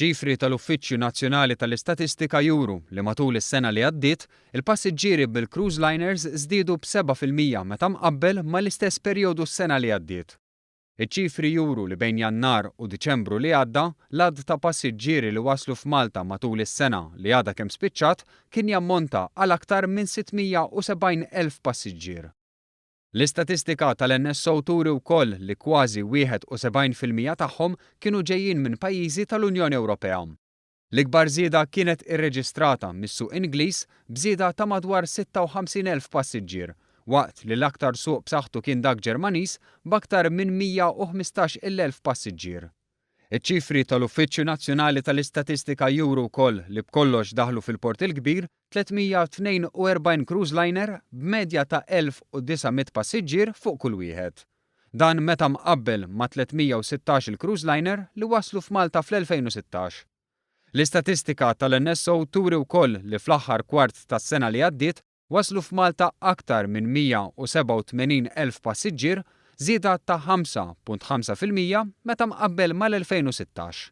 Ċifri tal-Uffiċċju Nazzjonali tal-Istatistika juru li matul is-sena li għaddiet, il-passiġġieri bil-cruise liners żdiedu b'7% meta mqabbel mal-istess perjodu s-sena li għaddiet. Iċ-ċifri juru li bejn Jannar u Diċembru li għadda, l-għadd ta' passiġġieri li waslu f'Malta matul is-sena li għadha kemm spiċċat kien jammonta għal aktar minn 670,000 passiġġier. L-istatistika tal-NSO turi wkoll li kważi 71% tagħhom kienu ġejjin minn pajjiżi tal-Unjoni Ewropea. L-ikbar żieda kienet irreġistrata mis-suq Ingliż b'żieda ta' madwar 56,000 passiġġier, waqt li l-aktar suq b'saħħtu kien dak Ġermaniż b'aktar minn 115,000 passiġġier. Iċ-ċifri tal-Uffiċċju Nazzjonali tal-Istatistika juru wkoll li b'kollox daħlu fil-Port il-Kbir 342 cruise liner b'medja ta' 1,900 passiġġier fuq kull wieħed. Dan meta mqabbel ma' 316 il-cruise liner li waslu f'Malta fl-2016. L-istatistika tal-NSO turi wkoll li fl-aħħar kwart tas-sena li għaddiet Waslu f'Malta aktar minn 187,000 passiġġier, żieda ta' 5.5% meta mqabbel mal-2016.